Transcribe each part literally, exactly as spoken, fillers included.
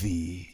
T V.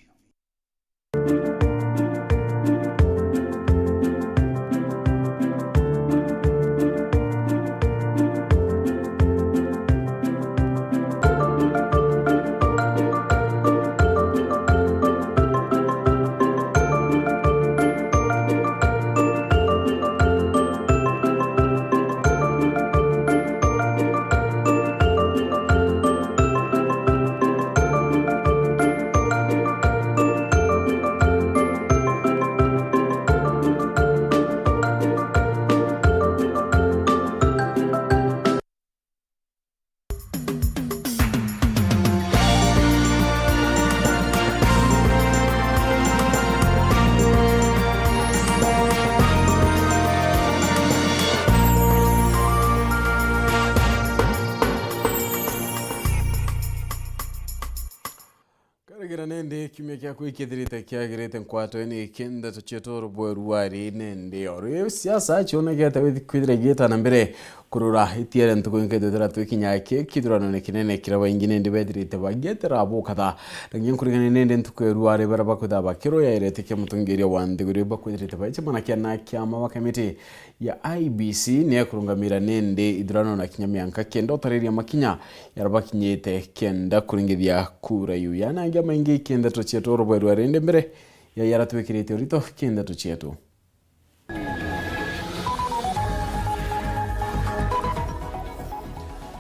Karigirane ndi kiumia kiaku ikithirite kiagirite nkwato ini iki ndeto cietu rubweru wari nende o ri siasa cionekete withi-, kwithira igiita na mbere kurura itiere ntuku ingi twithira twikinya ki kithuranone kinene kiria baingi nindi bethirite bagietera bukatha. Na nginya nkurigania nindi ntuku ya ruari baria bakwitha bakiruya irete kia mutongeria wa nthiguru bakwithirite baicemana kiana kiama wa kamiti ya I B C ni ekurungamira nindi ithurano na kinya mianka kenda utariria makinya yara bakinyite kenda kuringithia kura iu. Yana angi amaingi ki ndeto cietu rubweru rindi mbere ya yara twikirite urito ki ndeto cietu.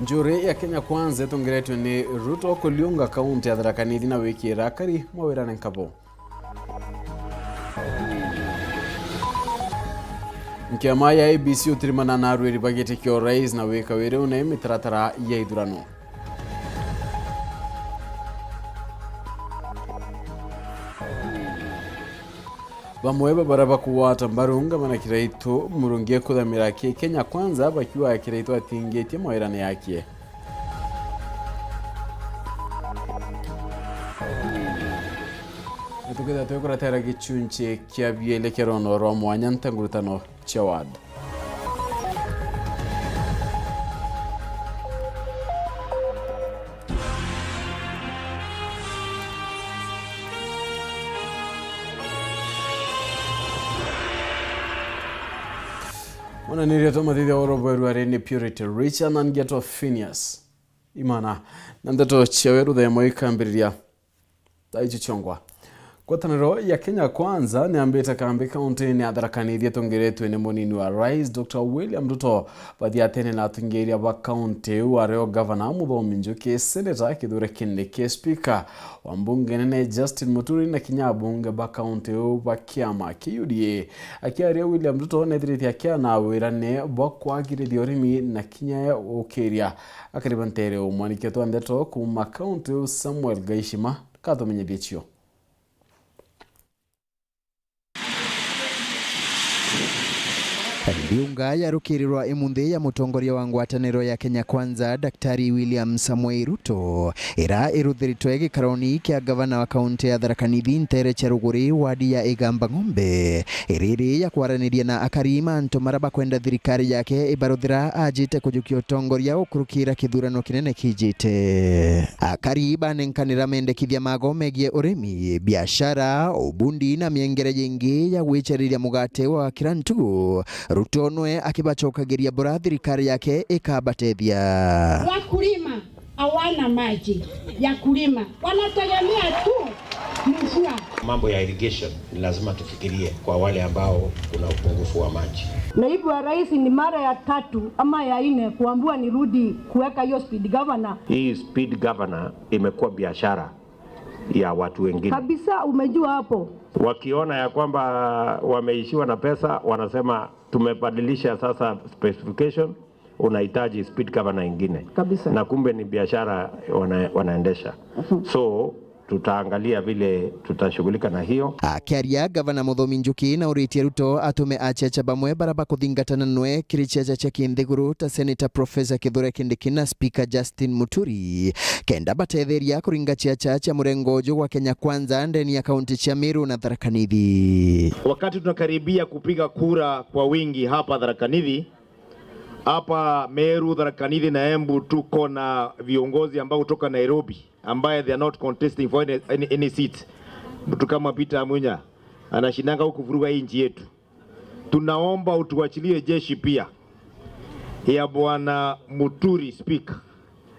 Njuri ya Kenya Kwanza itongeretwe ni Ruto kuliunga kaunti ya Tharaka Nithi na wikira akari mawirane nkabo. Nkiama ya I B C utirimana na arwiri ba giti kia urais na wika wiri une mitaratara ya ithurano. Bamwe ba baria bakugwata mbaru ngavana Kiraitu Murungi kuthamira ki Kenya Kwanza bakiuga Kiraitu atingitie mawirane yake. Na tukethira twikuratera gichunchi kia biele kia rono rwa mwanya ntangurutano cia ward. Mwananiria twa mathithia oro bweru ari ni Purity Richard na ngetwa Phineas Imana. Na ndeto cia weru themo ikambiriria. Taichi chongwa. Ngwataniro ya Kenya Kwanza niambite kambi kaunti-ini ya Tharaka Nithi itongeretwe ni munini wa rais Doctor William Ruto bathiatene na atongeria ba kaunti iu ario gavana Muthomi Njuki, seneta Kithure Kindiki, spika wa mbunge nene Justin Muturi na kinya abunge ba kaunti iu ba kiama kia U D A. Akiaria William Ruto nethirite akiana wirane bwa kwagirithia urimi na kinya ukiria akari ba ntere umwaniki twa ndeto kuuma kaunti iu Samuel Gaishima. Katumenyithie cio. Ndiunga ya rukirirwa imunthi ya mutongoria wa ngwataniro ya Kenya Kwanza, Daktari William Samoei Ruto, ira iruthiritwe gikaroni kia gavana wa kaunti ya Tharaka Nithi ntere cia Ruguri, wadi ya Igamba Ng'ombe, iriri ya kwaraniria na akari mantu mara bakwenda thirikari yake ibaruthira ajite kujukia utongoria ukurukira kithurano kinene kijite. Akari banenkanira mendekithia mago megie urimi, biashara, ubundi na miengere jingi ya gwicariria mugate wa kira ntugu. Ruto nwe akibacokagiria bura thirikari yake ikabatethia. Wakulima hawana maji ya kulima, wanategemea tu mvua. Mambo ya irrigation ni lazima tufikirie kwa wale ambao kuna upungufu wa maji. Naibu wa rais, ni mara ya tatu ama ya nne kuambiwa nirudi kuweka hiyo speed governor. Hii speed governor imekuwa biashara ya watu wengine. Kabisa, umejua hapo. Wakiona ya kwamba wameishiwa na pesa, wanasema, "Tumebadilisha sasa specification, unahitaji speed governor ingine." Kabisa. Na kumbe ni biashara wana-, wanaendesha. Mhm. So, tutaangalia vile tutashughulika na hiyo. Akiaria, Gavana Muthomi Njuki na uritie Ruto atume achecha bamwe bara bakuthingatana nwe kiri checha cha kinthiguru ta Senator Professor Kithure Kindiki na Speaker Justin Muturi, kenda batetheria kuringa checha cha murengo uju gwa Kenya Kwanza ndeni ya kaunti cia Meru na Tharaka Nithi. Wakati tunakaribia kupiga kura kwa wingi hapa Tharaka Nithi, Hapa Meru, Tharaka Nithi na Embu tuko na viongozi ambao kutoka Nairobi ambaye they are not contesting for any, any, any seat. Mtu kama Peter Amunya anashindanga huku vuruga hii nchi yetu. Tunaomba utuachilie jeshi pia ya Bwana Muturi, speaker,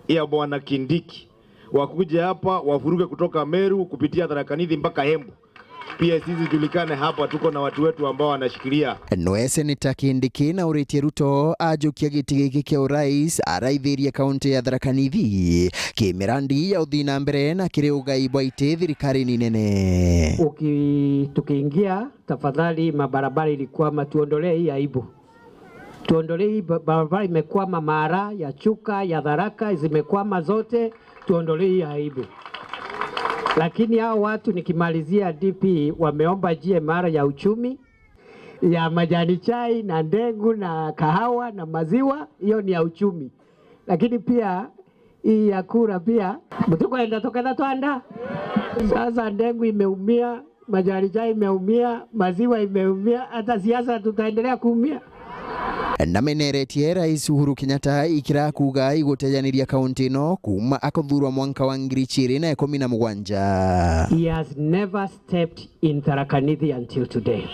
ya Bwana Kindiki, wakuje hapa wavuruge kutoka Meru kupitia Tharaka Nithi mpaka Embu. Pia sisi tujulikane hapa, tuko na watu wetu ambao wanashikilia. Nwe Seneta Kindiki na uritie Ruto ajukia giti giki kia urais araithirie kaunti ya Tharaka Nithi kimirandi ya uthii na mbere na kiri ugai bwa iti thirikarine nene. Uki-, tukiingia, tafadhali, mabarabara ilikwama, tuondolee hii aibu. Tuondolee hii ba-, barabara imekwama, Maara, ya Chuka, ya Tharaka, zimekwama zote, tuondolee hii aibu. Lakini hao watu, nikimalizia, D P wameomba G M R ya uchumi, ya majani chai na ndengu na kahawa na maziwa, hiyo ni ya uchumi. Lakini pia hii ya kura pia, mtukwenda tuketha twanda. Sasa ndengu imeumia, majani chai imeumia, maziwa imeumia, hata siasa tutaendelea kuumia. Nameneretie Rais Uhuru Kenyatta ikira kuuga igutejaniria kaunti ino kuuma akathurwa mwanka wa ngiri chiiri na ikumi na mugwanja. He has never stepped in Tharaka Nithi until today.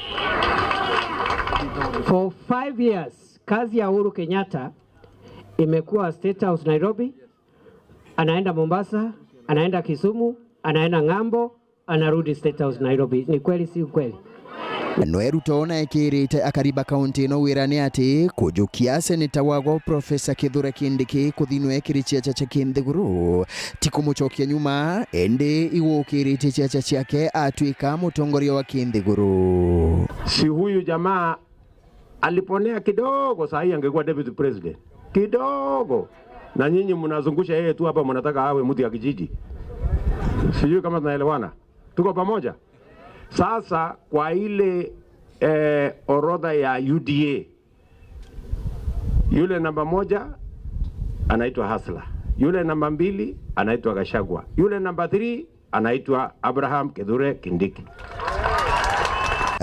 For five years, kazi ya Uhuru Kenyatta imekuwa State House Nairobi, anaenda Mombasa, anaenda Kisumu, anaenda ng'ambo, anarudi State House Nairobi. Ni kweli, si ukweli? Nwe Ruto naekirite akari ba kaunti ino wira ni ati kujukia seneta wagwo Professor Kithure Kindiki kuthi nwe kiri ciaca cia kinthiguru ti kumucokia nyuma, indi igukiritie ciaca ciake atwika mutongoria wa kinthiguru. Si huyu jamaa aliponea kidogo, saa hii angekuwa deputy president. Kidogo. Na nyinyi mnazungusha yeye tu hapa, mnataka awe mtu ya kijiji. Sijui kama tunaelewana. Tuko pamoja? Sasa kwa ile, eh, orodha ya U D A, yule namba moja anaitwa Hasla. Yule namba mbili anaitwa Gachagua. Yule namba three anaitwa Abraham Kithure Kindiki.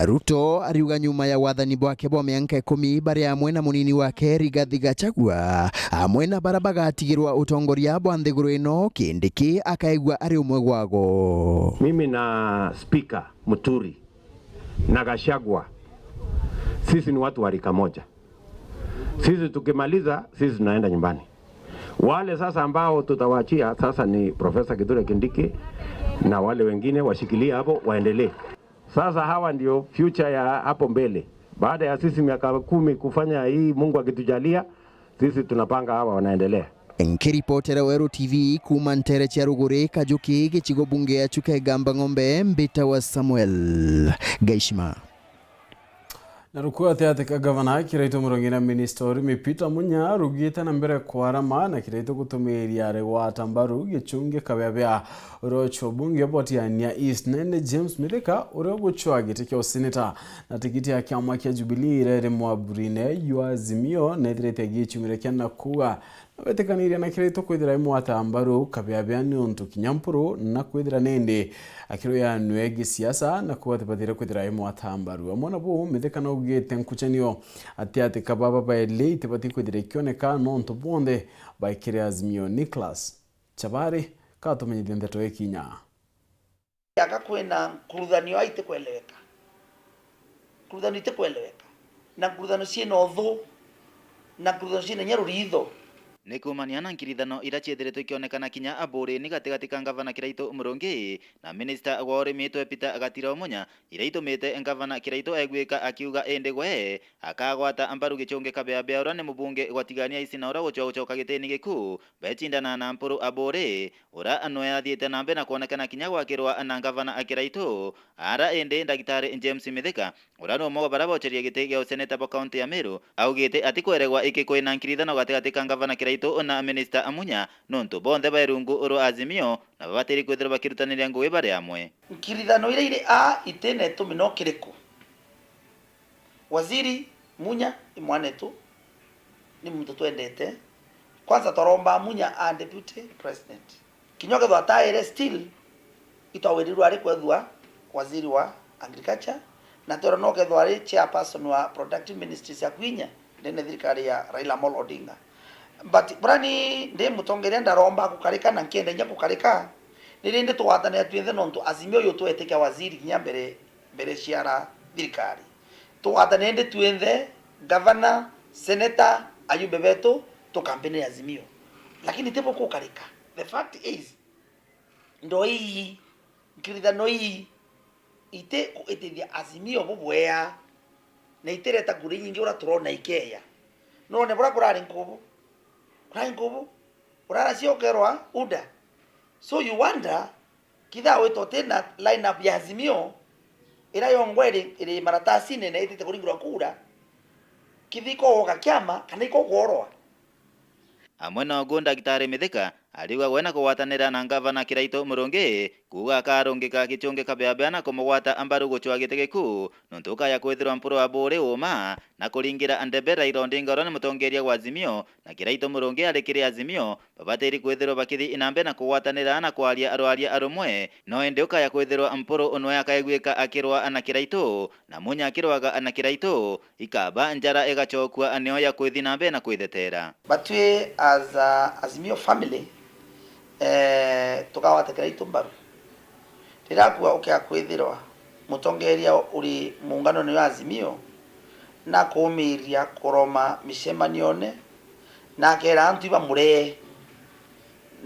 Ruto ariuga nyuma ya wathani bwake bwa mianka ikumi, bari amwe na munini wake Rigathi Gachagua, amwe na bara bagatigirwa utongoria bwa nthiguru ino, Kindiki akaigua ari umwe gwago. Mimi na Speaker Muturi na Gachagua, sisi ni watu wa rika moja. Sisi tukimaliza, sisi tunaenda nyumbani. Wale sasa ambao tutawaachia sasa ni Professor Kithure Kindiki na wale wengine washikilie hapo, waendelee. Sasa hawa ndio future ya hapo mbele. Baada ya sisi miaka kumi kufanya hii, Mungu akitujalia, sisi tunapanga hawa wanaendelea. Nkiripotera Weru T V kuuma ntere cia Ruguri, Kajuki, gicigo bunge ya Chuka Igamba Ng'ombe, mbitawa Samuel Gaishima. Na rukwate ati ka gavana Kiraitu Murungi na minista urimi Peter Munya arugite na mbere kwarama na Kiraitu gutumiria rigwata mbaru gichungi kabeabea uria ucio bunge bwa Tigania East nene James Mithika uria ugucwa giti kia useneta na tikiti ya kiama kia Jubilee iria iri mwaburine jwa Azimio na ithirite agichumire kia na kuuga na wetikanirie na Kiraitu kwithira imwata mbaru kabeabea niuntu kinya mpuru na kwithira nindi akirwia nwe gisiasa na kuuga atibatire kwithira imwata mbaru. Amwe na buu, Mithika naugite nkuchanio ati ati ka baba baeli itibati kwithira ikioneka nontu bonthe baikire Azimio. Nicholas Chabari katumenyithie ndeto ikinya. Aka kwina nkuruthanio ai itikweleweka. Nkuruthanio itikweleweka. Na nkuruthanio ciina uthu. Na nkuruthanio ciina inya ruritho. Ni kuumania na nkirithano iria ciethiritwe ikionekana kinya Aburini gatigati ka ngavana Kiraitu Murungi na minista wa urimi twe Peter Gatira Omunya, iria itumite ngavana Kiraitu aiguika akiuga indi gwe akagwata mbaru gichungi kabeabea uria ni mubunge gwa Tigania East na uria gucwa gucoka gitini gikuu, becindana na Mpuru Aburi, uria nwe athiite na mbere na kwonekana kinya gwakirwa na ngavana Kiraitu. Ara indi Ndagitari James Mithika, uria ni umwe wa baria bocherie giti gia useneta bwa kaunti ya Meru, augite atikweregwa iki kwina nkirithano gatigati ka ngavana Kiraitu na minista Amunya, nontu bonthe bai rungu rwa Azimio na babatiri kwithirwa bakirutaniria ngugi bari amwe. Nkirithano iria iri aa itina itumi no kiriku? Waziri Munya i mwanetu, ni muntu twendete. Kwanza twaromba Munya a deputy president. Kinya ukethwa ataire, still itwawirirwe ari kwethwa waziri wa agriculture, na twera no ukethwa ari chairperson wa productive ministries ya kwinya, ndene thirikari ya Raila Amolo Odinga. But burani ndi mutongeria ndaromba kukarika na nkienda inya kukarika, ni rindi tugwatanira twinthe nontu Azimio uyu twetikia waziri kinya mbere, mbere ciara thirikari. Tugwatanire ndi twinthe, gavana, seneta, ayumbe betu, tukampeni ya Azimio. Lakini tibo kukarika. The fact is, ndo ii, nkirithano ii, iti kuitithia Azimio bubwea, na itireta kura inyingi ura turona ikeya. None bura kurari nkubu? Kurari nkubu? Urara cio ukerwa UDA. So you wonder, kitha witwa uti na line up ya Azimio, ira yongwa iri, iri maratasine na itite kuringirwa kura, kithi ikogoka kiama kana ikogorwa? Amwe nogu Ndagitari Mithika ariuga we na kugwatanira na ngavana Kiraitu Murungi kuuga akarungika Gichungi Kabeabea na kumugwata mbaru gucwa giti giku, nontu ukaya kwithirwa Mpuru Aburi uuma na kuringira ndebe Raila Odinga uria ni mutongeria wa Azimio, na Kiraitu Murungi ari kiri Azimio, babatiri kwithirwa bakithi na mbere na kugwatanira na kwaria rwaria rumwe, no indi ukaya kwithirwa Mpuru nwe akaiguika akirwa na Kiraitu, na Munya akirwaga na Kiraitu, ikaba njara igacokua nio ya kwithi na mbere na kwithetera. But we as a Azimio family, eh, tukagwata Kiraitu mbaru. Riria akua ukea kwithirwa mutongeria uri muunganone jwa Azimio, na kuumiria kuroma micemanione, na akera antu ibamuree,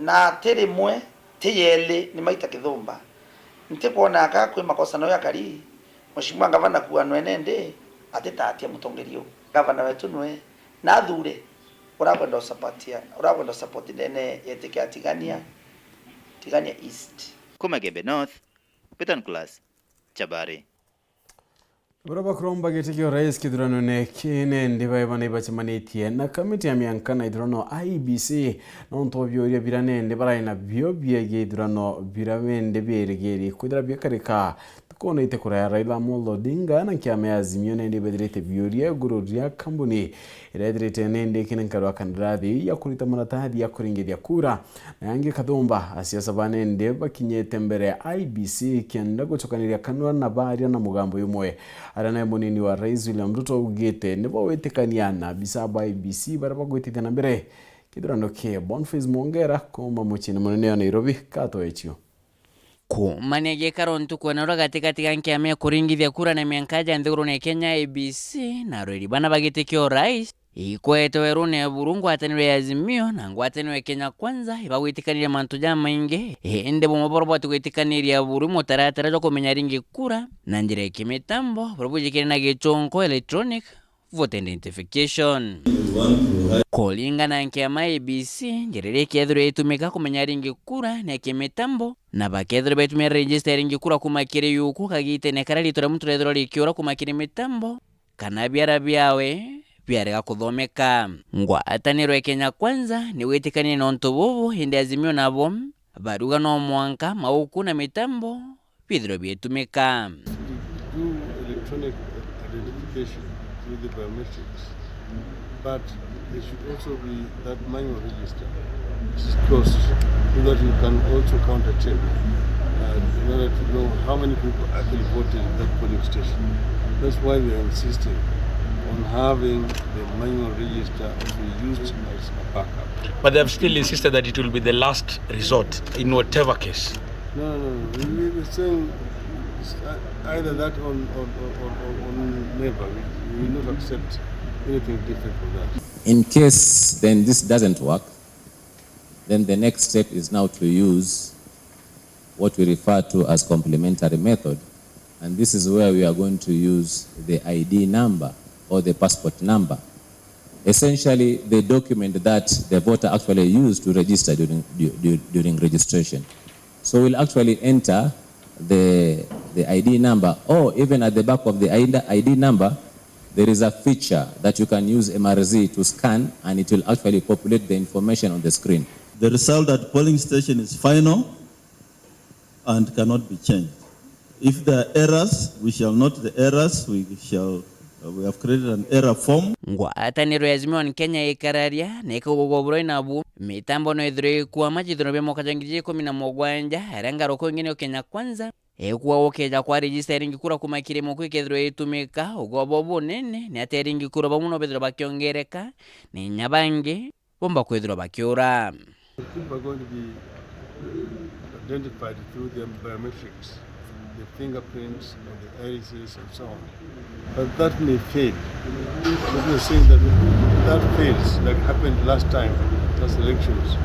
na ti rimwe, ti yeli, ni maita kithumba. Ntikwona aka kwi makosa no yakari, Mheshimiwa Gavana kuuga nwe nende, atitatia mutongeria uu. Gavana wetu nwe, na athure, urakwenda usapatia, urakwenda usapoti ndene yetikia Tigania, Tigania East. Kuma Gembe North, Peter Nicholas, Chabari. Baria bakuromba giti kia urais kithuranone kii nende baeba ni bacemanitie na kamiti ya mianka na ithurano I E B C, nontu bwa biuria biria nende barai nabio biegie ithurano biria bende biirigiri kwithira biakarika ntukune iti kuraya. Raila Amolo Odinga na kiama ya Azimio nende bethirite biuria iguru ria kambuni iria ithirite nende ikina nkaru ya kandarathi ya kurita maratathi ya kuringithia kura na yangi kathumba. Asiasa ba nende bakinyite mbere ya I E B C kenda gucokaniria kanua na baria na mugambo jumwe. Aria nae munini wa rais William Ruto augite nibo witikania na abisa ba I E B C baria bagwitithia na mbere kithurano kii. Boniface Mwongera kuuma muciini munene wa Nairobi katoecio. Kuumania gikaro ntuku ya narua gatigati ga nkiama ya kuringithia kura na mianka ja nthigurune ya Kenya I E B C na arwiri bana ba giti kia urais, ikwetwe werune ya buru ngwataniro ya Azimio na ngwataniro ya Kenya Kwanza ibagwitikaniria mantu jamaingi, indi bumwe bwao bwati gwitikaniria buru mutaratara jwa kumenya ringi kura na njira ya kimitambo, buria bwijikire na gichonko, electronic voter identification. Kuringana na nkiama I E B C, njira iria ikethirwa itumika kumenya ringi kura ni ya kimitambo, na bakethirwa baitumira register ya ringi kura kuma kiri yuku kagitene karia riitwa ria muntu rethirwa rikiura kuma kiri mitambo, kana biara biawe biarega kuthomeka. Ngwataniro ya Kenya Kwanza ni witikanie na untu bubu, indi Azimio nabo baruga no mwanka mauku na mitambo bithirwe biitumika. Do electronic identification through the biometrics, but there should also be that manual register which is closed so that you can also counter check, uh, in order to know how many people actually voted in that polling station. That's why we are insisting on having the manual register to be used as a backup. But they have still insisted that it will be the last resort in whatever case. No, no, no. We, we, we're saying it's, uh, either that or, or, or, or, or, or never. We, we will not accept anything different from that. In case then this doesn't work, then the next step is now to use what we refer to as complementary method, and this is where we are going to use the I D number or the passport number, essentially the document that the voter actually used to register during, du-, du-, during registration. So we'll actually enter the, the I D number, or even at the back of the I D, I D number, there is a feature that you can use M R Z to scan, and it will actually populate the information on the screen. The result at polling station is final and cannot be changed. If there are errors, we shall note the errors, we shall, uh, we have created an error form. Ngwataniro ya Azimio One Kenya ikararia na ikaugagwa buroi nabu mitambo no ithirwe ikwama jithurano bia mwaka jwa ngiri ikumi na mugwanja, aria ngaruko ingi ni Kenya Kwanza, Ekua gukeja kwa register ya ringi kura kuuma kiri muku ikethirwa itumika, ugobo bunene ni ati ringi kura bamwe no bethirwa bakiongereka, na inya bangi bomba kwithirwa bakiura. People are going to be identified through their biometrics, the fingerprints and the irises and so on. But that may fail. People are saying that if that fails, like happened last time, last elections,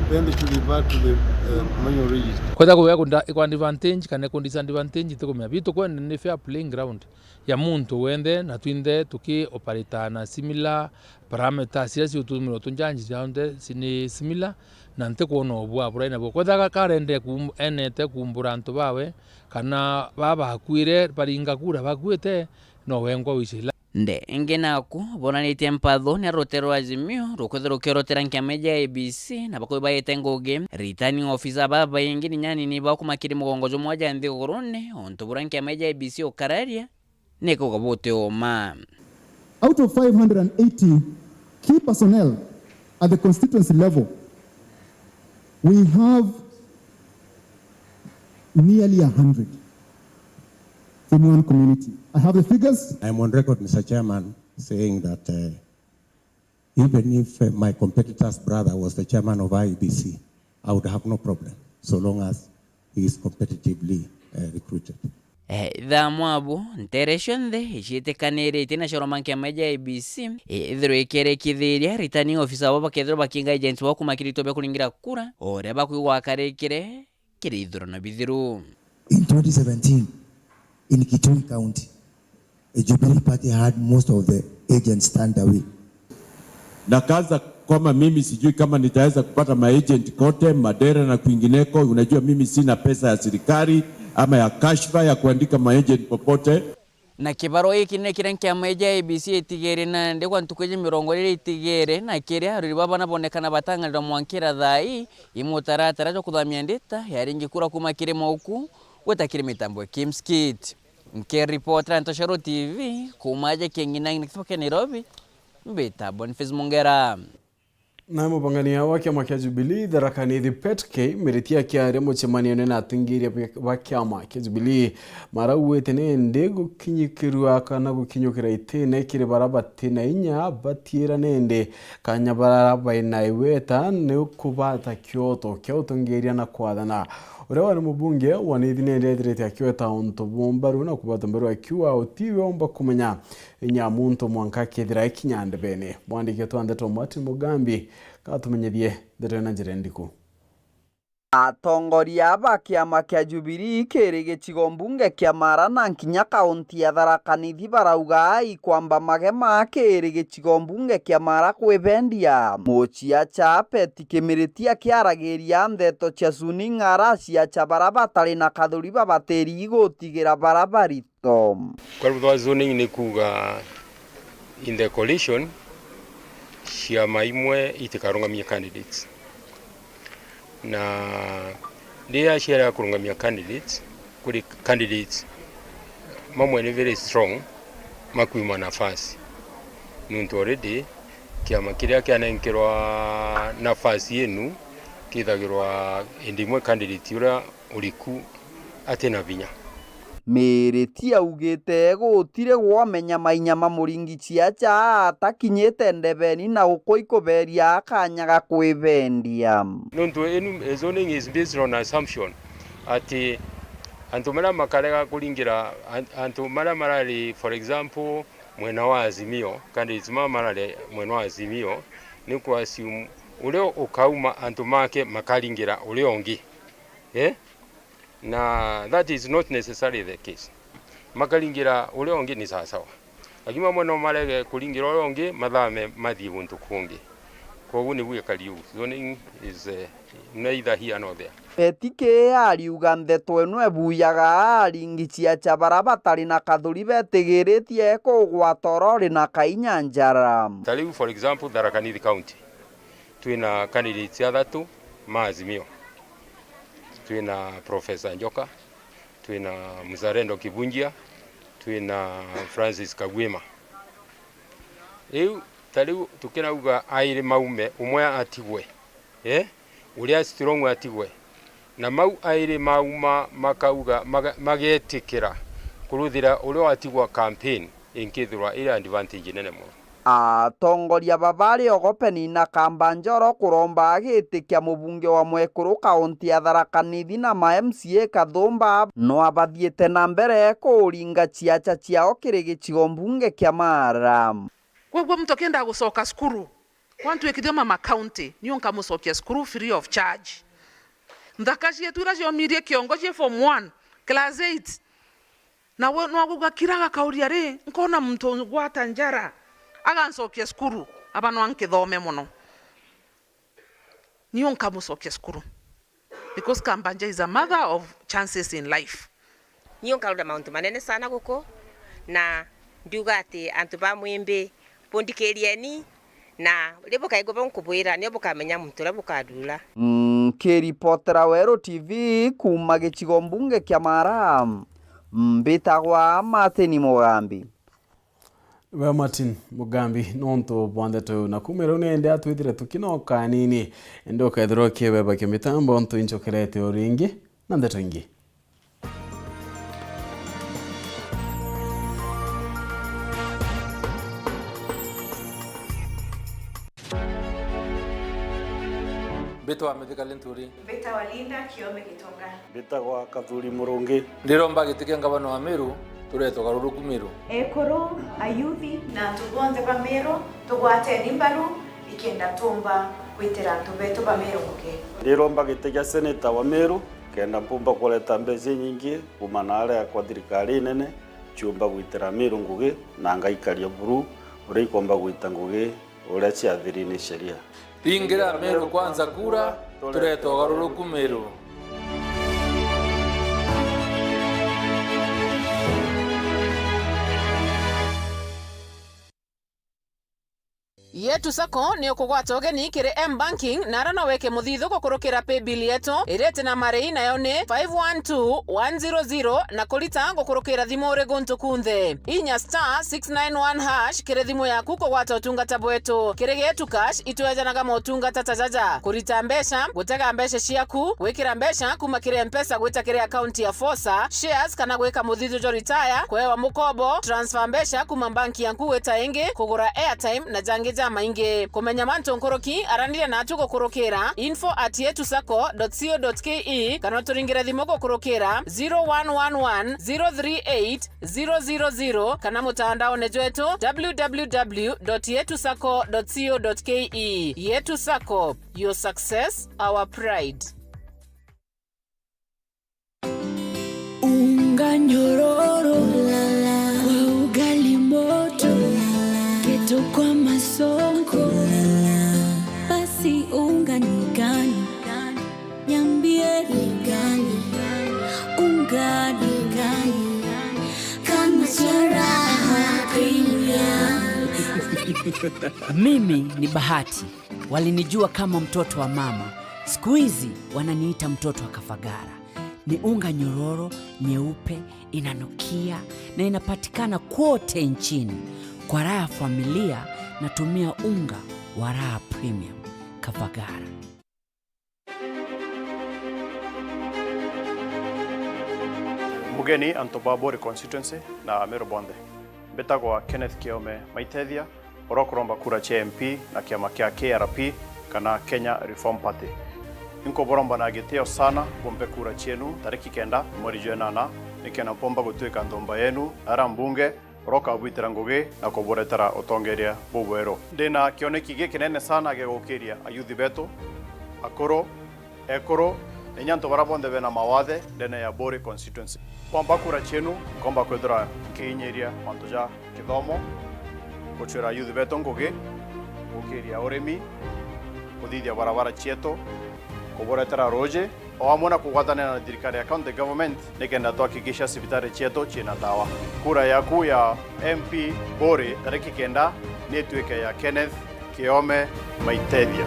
then they should revert to the, uh, manual register. Kwethira kuga ikunda-, ikwa advantage kana ikwa disadvantage, itikumenya. Bitu kwenda ni fair playing ground ya muntu wenthe, na twinthe tuki operate na similar parameters iria ciutumirwa tu judge cionthe ci-, ni similar, na ntikwona ubua burai nabo. Kwethira ka-, karende kum-, enete kumbura antu bawe, kana baa bakuire baringa kura bakuite, no wengwa wicia ila. Nde ingi naku bonanitie mpatho ni rute rwa Azimio rukwithirwa rukiorotera nkiama ija I E B C, na bakubi baite ngugi, returning officer babaingi ni nyanini bakumakiri mugongo jumwe ja nthigurune, untu buria nkiama ija I E B C ukararia, ni kuuga buti uma. Out of five hundred and eighty key personnel at the constituency level, we have nearly a hundred from one community. I have the figures. I'm on record, Mister Chairman, saying that, uh, even if, uh, my competitor's brother was the chairman of I E B C, I would have no problem, so long as he is competitively, uh, recruited. Eh, thaa mwabu, ntere cionthe iciitikaniritie na ciaroma nkiama ija I E B C, ithirwe ikiarikithiria, returning officer babo bakethirwa bakinga agents bao kuuma kiri itwe bia kuringira kura, o uria bakwigwa akarikire kiri ithurano bithiru. In twenty seventeen, in Kitui County, the Jubilee Party had most of the agents turned away. Na kaanza kwamba mimi sijui kama nitaweza kupata maagent kote, Madera na kwingineko. Unajua mimi sina pesa ya serikali ama ya kashfa ya kuandika maagent popote. Na kibarua giki ni kiria nkiama ija I E B C itigere nandi kwa ntuku iji mirongo iri itigere, na kiria aruri baba na bonekana batang'arirwa mwankira thaa ii, i mutaratara jwa kuthamia ndita ya ringi kura kuuma kiri mauku gwita kiri mitambo ya Kimskit. Nkiripotera Ntoshoro T V, kuuma aja Kieng'inang'i na kithoko kia Nairobi, mbita Boniface Mungera. Na mubangania wa kiama kia Jubilee Tharaka Nithi Petke Miritia akiaria mucemanione na atongeria ba kiama kia Jubilee, marauite nende gukinyikirua kana gukinyukira itine kiri bara batina inya, batiira nende kanya bara baina igweta ni kubata kioto kia utongeria na kwathana. Uria wari mubunge wa Nithi nende ethirite akiweta untu bumbaru na kubata mbaru akiuga utiwe omba kumenya inya muntu mwanka akethira akinya ndebene. Mwandiki wetu wa ndeto Martin Mugambi katumenyithie ndeto na njira ndiku. Atongoria ba kiama kia Jubilee kiri gicigo mbunge kia Mara na nkinya kaunti ya Tharaka Nithi barauga ikwamba magema kiri gicigo mbunge kia Mara kwibendia. Muciacha Peti Kimiritia akiaragiria ndeto cia Suni Ng'ara, ciacha bara batari na kathuri babatiri gutigira bara bari Tom. Kwa rutha zoning ni kuuga in the coalition, ciama imwe itikarungamia candidates. Na riria ciarega kurungamia candidates, kuri candidates mamwe ni very strong makwima nafasi. Nuntu already kiama kiria kianenkerwa nafasi inu kithagirwa indi imwe candidate uria uriku atina vinya. Miritia augite gutiri gwamenya mainya ma Muringi Ciacha atakinyite ndebeni na uku ikuberia akanya ga kwibendia. Nontu inu zoning is based on assumption ati antu maria makarega kuringira an-, antu maria marari, for example, mwena wa Azimio, candidates mama marari mwena wa Azimio, ni ku assume uria ukauma antu make makaringira uria ungi. Eh? Na that is not necessarily the case. Makaringira uria ungi ni sawasawa. Lakini mamwe no marege kuringira uria ungi, mathame mathii guntu kungi. Koguo niguo ikari uu. Zoning is, eh, neither here nor there. Betike ariuga ndeto ino ebuyaga aringi ciacha bara batari na kathuri betigiritie kugwata urori na kainya njara. Ta riu, for example, Tharaka Nithi County, twina candidates athatu ma Azimio. Twina Professor Njoka, twina Mzalendo Kibunjia, twina Francis Kagwima. Riu, ta riu tukirauga airi maume, umwe atigwe, eh? Uria strong atigwe. Na mau airi mauma makauga, maga-, magetikira kuruthira uria watigwa campaign inkithirwa iri advantage nene mono. Atongoria baba Riogo Penina Kambanja oro kuromba agiti kia mubunge wa mwekuru kaunti ya Tharaka Nithi na ma M C A Kathumba no abathiite na mbere kuuringa ciaca ciao kiri gicigo mbunge kia Mara. Kwoguo muntu akienda gucoka cukuru, kwantu ikithio mama county, niu nkamucokia cukuru free of charge. Nthaka cietu iria ciomirie kiongo cie form one, class eight, nawe nwagugakira gakauria ri, nkona muntu ungwata njara, agancokia cukuru, aba no ankithome mono. Niu nkamucokia cukuru. Because Kambanja is a mother of chances in life. Niu nkarora mauntu manene sana guku, na ndiuga ati antu ba Mwimbi, bundikirieni, na riu bukaigua bau nkubwira, nio bukamenya muntu uria bukathura. Nkiripotera Weru T V kuuma gicigo mbunge kia Mara, mbitagwa Martin Mugambi. We Martin Mugambi, nontu bwa ndeto iu na kuuma riu nende atwithire tukinoka anini, indi ukethirwa ukiebeba kia mitambo ntu inchokerete o ringi na ndeto ingi. Mbitwa Mithika Linturi. Mbitawa Linda Kiome Gitonga. Mbitagwa Kathuri Murungi. Ndiromba giti kia ngavana wa Meru, turete ugaruruku Meru. Ekuru, ayuthi, na antu bonthe ba Meru, tugwateni mbaru, ikenda tumba gwitira antu betu ba Meru ngugi. Ndiromba giti kia seneta wa Meru, kenda mpumba kureta mbeca inyingi kuuma na aria kwa thirikari inene, ciumba gwitira Meru ngugi, na ngaikaria buru uria ikomba gwita ngugi uria ciathiri ni sheria. Ringira Meru Kwanza kura, turete ugaruruku Meru. Yetu Sacco ni ukugwata ugeni kiri M-Banking, na ara no weke muthithu gukurukira paybill yetu iria iti na marei, nayo ni five one two one zero zero, na kurita gukurukira thimu uri guntu kunthe. Inya star six nine one hash kiri thimu yaku kugwata utungata bwetu. Kiri Getu Cash, itwejanaga motungata ta jaja: kurita mbeca, gutega mbeca ciaku, gwikira mbeca kuma kiri Mpesa gwita kiri akaunti ya Fosa, shares kana gwika muthithu jwa retire, kuewa mukobo, transfer mbeca kuma banki yaku gwita ingi, kugura airtime na jangi jamaingi. Kumenya mantu nkuruki, araniria natu gukurukira info at yetu sacco dot co dot ke kana uturingire thimu gukurukira zero one one one zero three eight zero zero zero kana mutandaone jwetu w w w dot yetu sacco dot co dot ke. Yetu Sacco, your success, our pride. Unga nyororo kwa ugali moto, keto kwa masonko, basi unga ni gani? Niambie ni gani, unga ni gani, kama cha Raha Premium. Mimi ni Bahati. Walinijua kama mtoto wa mama. Siku hizi wananiita mtoto wa Kafagara. Ni unga nyororo, nyeupe, inanukia na inapatikana kwote nchini. Kwa raha ya familia, natumia unga wa Raha Premium. Kafagara. Mugeni antu ba Buri constituency na Ameru bonthe. Mbitagwa Kenneth Kiome Maitethia, uria ukuromba kura cia M P na kiama kia K R P kana Kenya Reform Party. Inkuburomba na gitio sana bumpe kura cienu tariki kenda mweri jwa inana, nikenda mpomba gutwika nthumba yenu na ara mbunge uria ukabwitira ngugi na kuburetera utongeria bubweru. Ndina kioneki gikinene sana gia gukiria ayuthi betu, akuru, ekuru, na inya antu baria bonthe bena mawathe ndene ya Buri constituency. Kwamba kura cienu, nkomba kwithira nkiinyiria mantu ja kithomo, gucwira ayuthi betu ngugi, gukiria urimi, kuthithia barabara cietu, kuburetera ruuji, o amwe na kugwatanira na thirikari ya county government nikenda twahakikisha cibitari cietu ciina ndawa. Kura yaku ya M P Buri tariki kenda ni itwike ya Kenneth Kiome Maitethia.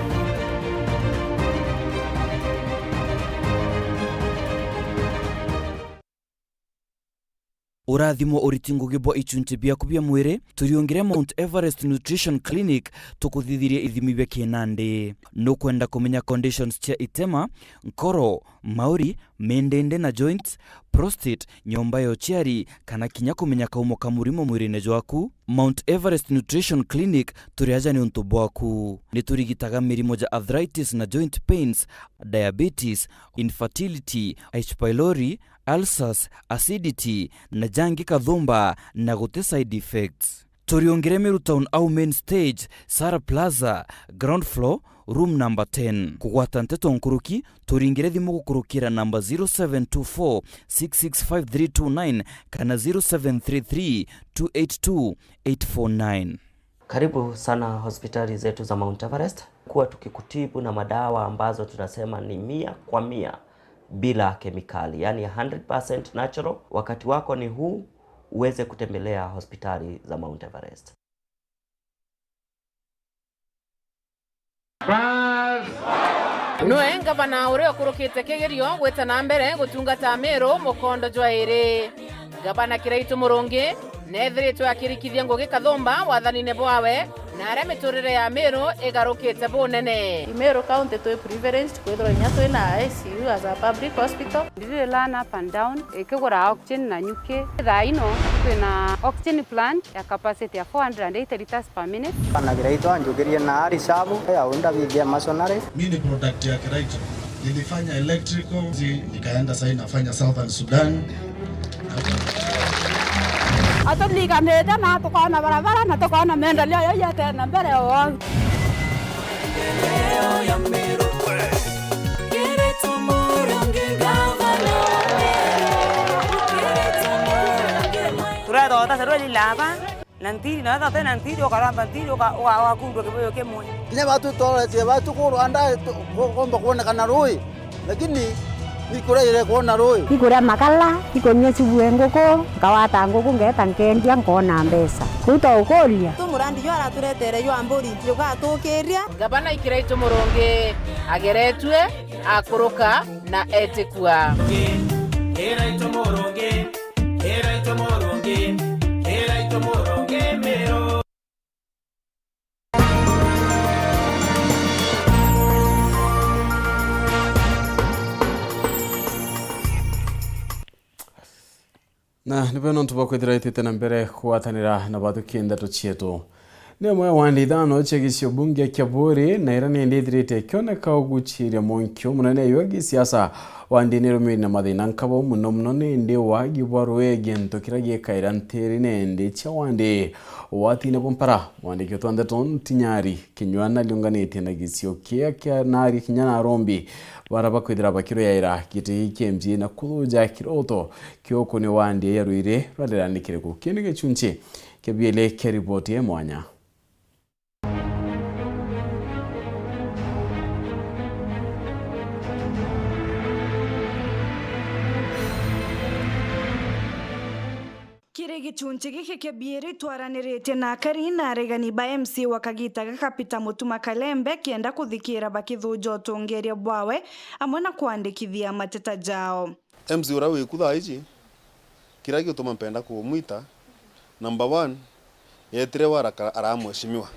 Urathimo uriti ngugi bwa ichunchi biaku bia mwiri, turiungire Mount Everest Nutrition Clinic tukuthithirie ithimi bia kinandi. Nukwenda kumenya conditions cia itema, nkoro, mauri, mindindi na joints, prostate, nyomba ya uciari, kana kinya kumenya kaumo ka murimo mwirine jwaku? Mount Everest Nutrition Clinic turi aja niuntu bwaku. Niturigitaga mirimo ja arthritis na joint pains, diabetes, infertility, H. pylori, ulcers, acidity, na jangi kathumba, na guti side effects. Turiungire Meru Town au main stage, Sara Plaza, ground floor, room number ten. Kugwata nteto nkuruki, turingire thimu gukurukira namba zero seven two four six six five three two nine kana zero seven three three two eight two eight four nine. Karibu sana hospitali zetu za Mount Everest. Kuwa tukikutibu na madawa ambazo tunasema ni mia kwa mia bila kemikali, yani hundred percent natural. Wakati wako ni huu uweze kutembelea hospitali za Mount Everest. Nwe ngavana uria ukurukite kigerio gwita na mbere gutungata Meru mukondo jwa iri. Ngavana Kiraitu Murungi neethiritwe akirikithia ngugi kathumba wathanine bwawe, na aria miturire ya Meru igarukite bunene. Meru County twi privileged kwithirwa inya twi na I C U as a public hospital. Ndiri learn up and down, ikigura oxygen na nyuki. Thaa ino twina oxygen plant ya capacity ya four hundred and eighty liters per minute. Bana Kiraitu anjukirie na ari shabu ya unda bigia masonary. Mi ni product ya Kiraitu. Nilifanya electrical, zi-, nikaenda sasa nafanya Southern Sudan. Aturiganite na tukona barabara na tukona maendeleo yo yete na mbere o. Turethota serweli laba. Na ntiri, na wethira uti na ntiri, ukaramba ntiri, uka-, uka-, ugakundua kibuyu kimwe. Kinya batu toilet, batu kurwa nda, tu-, ku-, kumba kwonekana rui, lakini ni kuria ire kwona rui. Ikuria makala, ikunyua subu e nguku, nkawata nguku, ngeeta nkendia, nkona mbeca. Kuu twaukuria. Tu murandi jwa araturetere jwa mburi, jugatukiria. Ngavana Kiraitu Murungi ageretue, akuruka na etikua. Kiraitu Murungi. Kiraitu Murungi, Kiraitu Murungi Meru. Na nibo nontu bwa kwithira itite na mbere kugwatanira na bathukie ndeto cietu. Ni imwe ya wandi ithano cia gicio bunge kia Buuri, na iria nindi ithirite ikioneka uguciria munkio munene jwa gisiasa. Wandi ni irumiri na mathina nkabo muno muno nindi wagi bwa rui, gintu kiria gikaira ntiri nindi cia wandi. Ugwatine bwa mpara, mwandiki wetu wa ndeto Ntinyari Kinyua nariunganitie na gicio kia, kia nari kinya na arombi bara bakwithira bakiruyaira giti kia M C A na kuthuja kiroto kia ukunia wandi ya Ruiri rwa Rera ni kiriku? Kii ni gichunchi kia bieli kia riboti ya mwanya. Kiri gichunchi giki kia biiri, twaraniritie na akari na aregani ba M C A wa kagita gaka Peter Mutuma Kalembe, kienda kuthikira bakithuja utongeria bwawe amwe na kwandikithia mateta jao. M C A uria wiku thaa iji, kiria gigutuma mpenda kumwita, number one, yetire waraka ara mheshimiwa.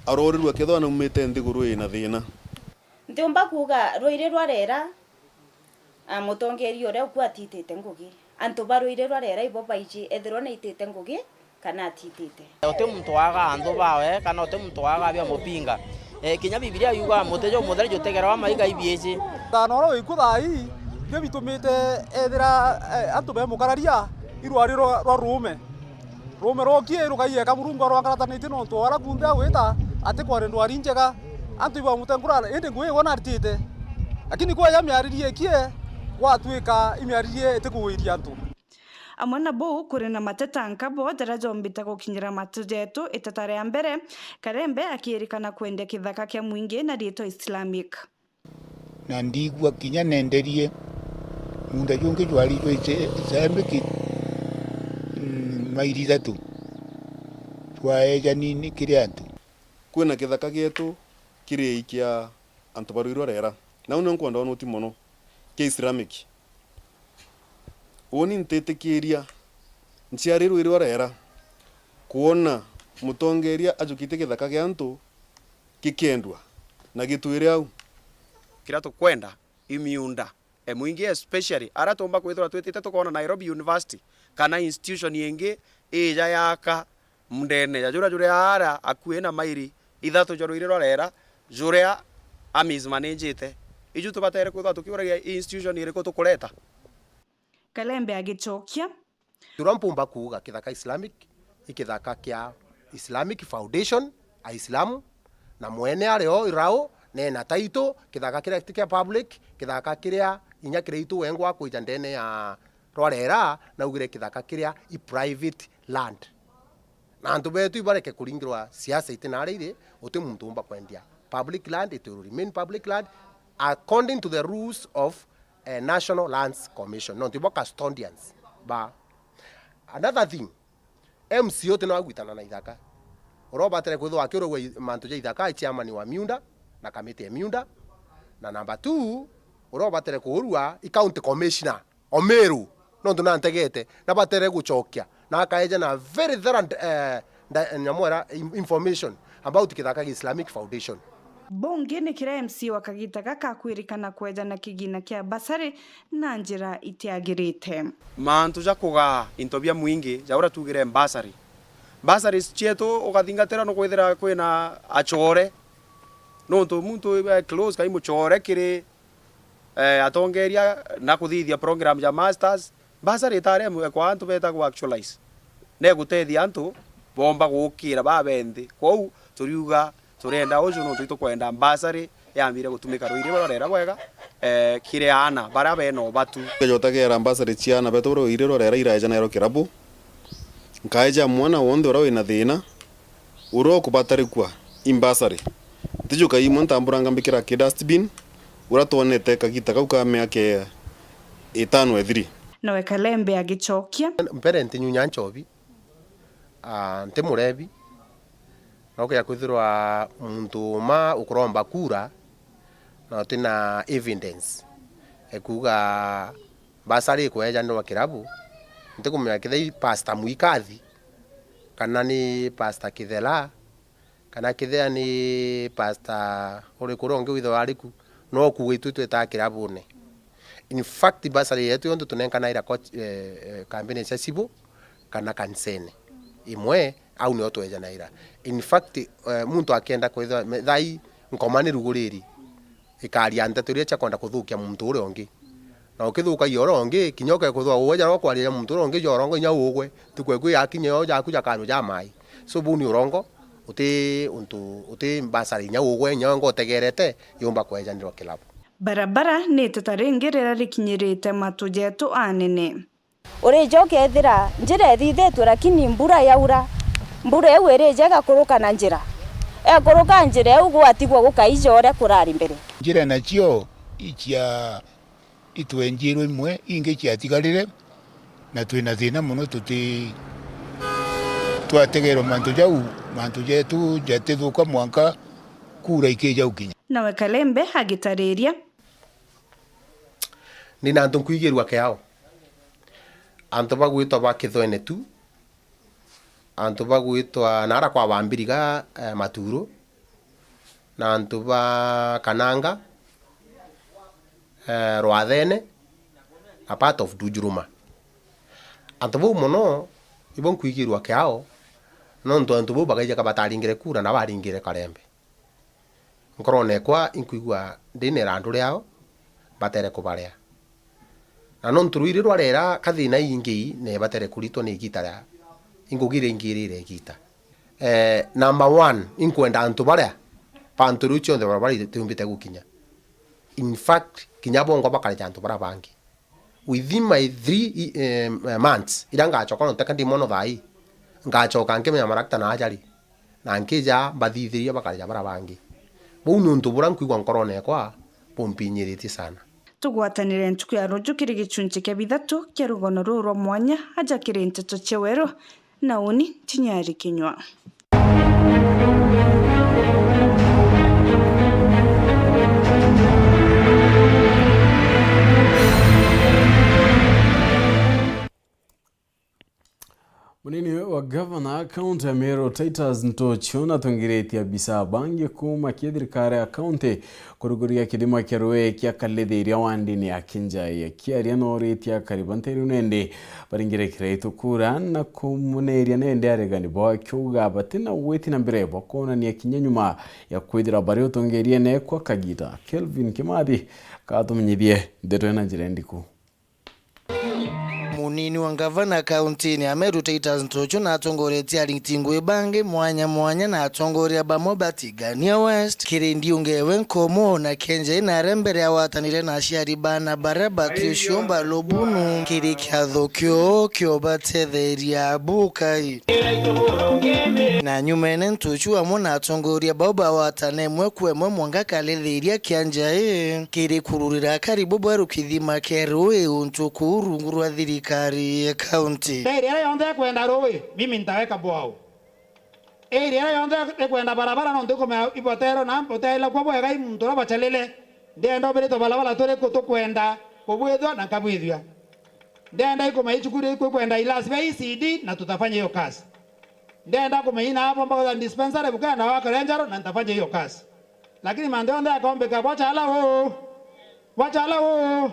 Arorirwe kethwa naumite nthiguru ina thina. Ntiumba kuuga Ruiri rwa Rera, a, mutongeria uria uku atitite ngugi. Antu ba Ruiri rwa Rera ibo baiji ethirwa naitite ngugi kana atitite. Uti muntu waaga anthu bawe, kana uti muntu waaga bia mupinga. Eh, kinya Bibilia yugaga, "Muti jumutheri jutegerwa maiga ibiiji." Thana uria wiku thaa ii, nio bitumite ethira, eh, antu bemukararia irwari rwa, rwa ruume. Ruume rwokie rukaiyeka Murungu arwangaratanitie nontu o aria kunthe agwita ati kwari ndwari njega. Antu ibamutengura, indi ngugi igwe naritite. Lakini kweja miaririe ikie, gwatuika imiaririe itikugwiria antu. Amwe na buu, kuri na mateta nkabo jaria jombite gukinyira matu jetu. Iteta ria mbere, Karembe akirikana kwendia kithaka kia mwingi na riitwa Islamic. Na ndiigua kinya nenderie muunda jungi jwari jwa Islamic, mm, mairi ithatu, jwaejanini kiri antu. Kwina kithaka gietu kiri ikia antu ba Ruirwa Rera. Nau nio nkwenda unuti mono, kia Islamic. Uuni ntitikiria Nciari rwiri rwa rera kwona mutongeria ajukite githaka gia antu gikendua na gitwire au. Kiria tukwenda i miunda, e, mwingi, especially aria tuumba kwithirwa twitite tukoona Nairobi University kana institution ingi ija yaka mundene ja juria juri aara akui na mairi ithatu ja rwiri rwa rera juria amismanagite. Iju tubatere kwithirwa tukiuragia i institution iriku tukureta? Kalembe agicokia. Juria mpumba kuuga kithaka Islamic, i kithaka kia Islamic Foundation, Aislamu, na mwene ari o irau, nena title, kithaka kiria ti kia public, kithaka kiria inya kiria itu wengwa akwija ndene ya rwarera, naugire kithaka kiria i private land. Na antu betu ibareke kuringirwa siasa iti naria iri, uti muntu umba kwendia public land, it will remain public land according to the rules of, eh, National Lands Commission. Nontu ibo custodians ba. Another thing, M C A uti no agwitana na ithaka. Uria ubatire kwithirwa akiuragua i-, mantu ja ithaka i chairman wa miunda na kamiti ya miunda. Na number two, uria ubatire kuurua i county commissioner o Meru, nontu nantegete, na batere gucokia, na akaeja na very thorough, eh, nda-, nyamwera in-, information about kithaka gia Islamic Foundation. Bungi ni kiria M C A wa kagita gaka akwirikana kweja na kigina kia bursary na njira itiagirite. Mantu ja kugaa into bia mwingi, ja uria tugire bursary. Bursaries cietu ukathingatira nukwithira kwina acore, nontu muntu e close kai mucore kiri eh, atongeria na kuthithia program ja masters, bursary itari imwe kwa antu betagwa actualize. Na igutethia antu bomba gukira babenthi. Kwou turiuga turienda uju nontu itukwenda bursary yambire gutumika rwiri rwa rera bwega, eh, kiri aana baria bena ubatu. Jotagera bursary cia aana betu rwiri rwa rera iraeja nairo kirabu. Nkaeja mwana wonthe uria wina thina, uria ukubatarikua i bursary. Ntijuka imwe ntamburanga mbikira ki dustbin, uria twonete kagita kau ka miaka itano ethiri. Nowe Kalembe agicokia. Mbere ntinyunya nchobi, ah, nti murebi, na ukeja kwithirwa muntu uma ukuromba kura, na utina evidence ekuuga bursary ikwejanirwa kirabu, ntikumenya kethira i Pastor Mwikathi, kana ni Pastor Kithela, kana kethira ni Pastor uriku uria ungi withirwa ari ku, no kuuga itwi twetaa kirabune. In fact, bursary yetu yonthe tunenkanaira coach, eh, eh, kambini cia civil kana kanisene imwe, au nio twejanaira. In fact, eh, muntu akenda kwithirwa me-, thai nkoma ni ruguriri, ikaria nteto iria cia kwenda kuthukia muntu uria ungi. Na ukithukagia uria ungi, kinya ukekuthwa uwe jara ukwaria ja muntu uria ungi ja urongo inya ugwe, ntuku eku yakinya yo jaku jakarua ja mai. So buu ni urongo, uti untu, uti bursary inya ugwe, inya wenga utegerete, yumba kwejanirwa kilabu. Barabara ni iteta ringi riria rikinyirite matu jetu anene. Urija ukethira njira ithithitue, lakini mbura yaura, mbura iu irija igakuruka na njira. Ekuruka njira iu, gwatigwa gukaija uria kurari mbere. Njira nacio icia itwenjirwe imwe, ingi ciatigarire, na twina thina mono, tuti twategerwa mantu jau, mantu jetu jatithuka mwanka kura ikija gukinya. Nawe Kalembe agitariria. Ndina antu nkwigirua kiao. Antu bagwitwa ba Kithwene tu, antu bagwitwa naara kwa Bambiriga, eh, Maturu, na antu ba Kananga, eh, Rwathene, na part of Dujuruma. Antu bau mono ibo nkwigirua kiao, nontu antu bau bagaija ka bataringire kura na baringire Karembe. Nkorone ekwa inkwigua ndina irandu riao, batere kubaria. Na nontu rwiri rwarera ka thina ingi, ne batere kuritwa ni igita ria, ingugira ingirire igita. Eh, number one, inkwenda antu baria, bantu riu cionthe baria bari tiumbite gukinya. In fact, kinya bongo bakareja antu baria bangi. Within my three, eh, months, iria ngacoka, nontu teka ndi mwono thaa ii, ngacoka nkimenya marakta na ajari, na nkija mbathithiria bakareja baria bangi. Buu ni untu buria nkwigua nkorone ekwa bumpinyiritie sana. Tugwatanire ntuku ya ruju kiri gichunchi kia bithatu kia rugono ruru rwa mwanya aja kiri nteto cia weru, na uni Ntinyari Kinyua. Munini wa gavana kaunti ya Meru Titus Ntuchu natungiritie abisa bangi kuuma kiri thirikari ya kaunti kuruguria kithima kia ruui kia Kalithiria wandini ya Kinjai. Akiaria nooritie akari ba nteere iu nandi baringire Kiraitu kura na kumuneeria nandi aregani bao, akiuga batina gwiti na mbere bwa kwonania kinya nyuma ya kwithira bari utungiriene kwa kagiita. Kelvin Kimathi katumenyithie ndeto ina njira ndiku. Munini wa ngavana kauntini ya Meru Titus Ntuchu na atongoretie ariti ngui bangi mwanya mwanya na atongoria bamwe ba Tigania West, kiri Ndiungewe Nkomo na Kenjai na aria mbere agwatanire na aciari baana baria batwi ciumba lubunu kiri kiatho kiu kiobatetheria bukai. Na nyumene Ntuchu amwe na atongoria bau bagwatane imwe kwa imwe mwanka Kalithiria Kinjai kiri kururira akari bubweru kithima kia ruui untu kuu rungu rwa thirikari ya kaunti. Nderia iria yonthe ikwenda ruui, mimi nitaweka bwao. Area iria yonthe ikwenda barabara, nontu ikumea ibotero na butaila kwa bwega i muntu uria bachalile. Ndienda ubiritwe barabara turiku tukwenda kubwithua na nkabwithua. Ndienda ikumea icukuru iku ikwenda ilasibia E C D na tutafanya hiyo kazi. Ndienda kumenya ina hapo mpaka dispensary Bukaya na Wakalenjaro na nitafanya hiyo kazi. Lakini mantu yonthe yakombika bwachala uu. Bwachala uu.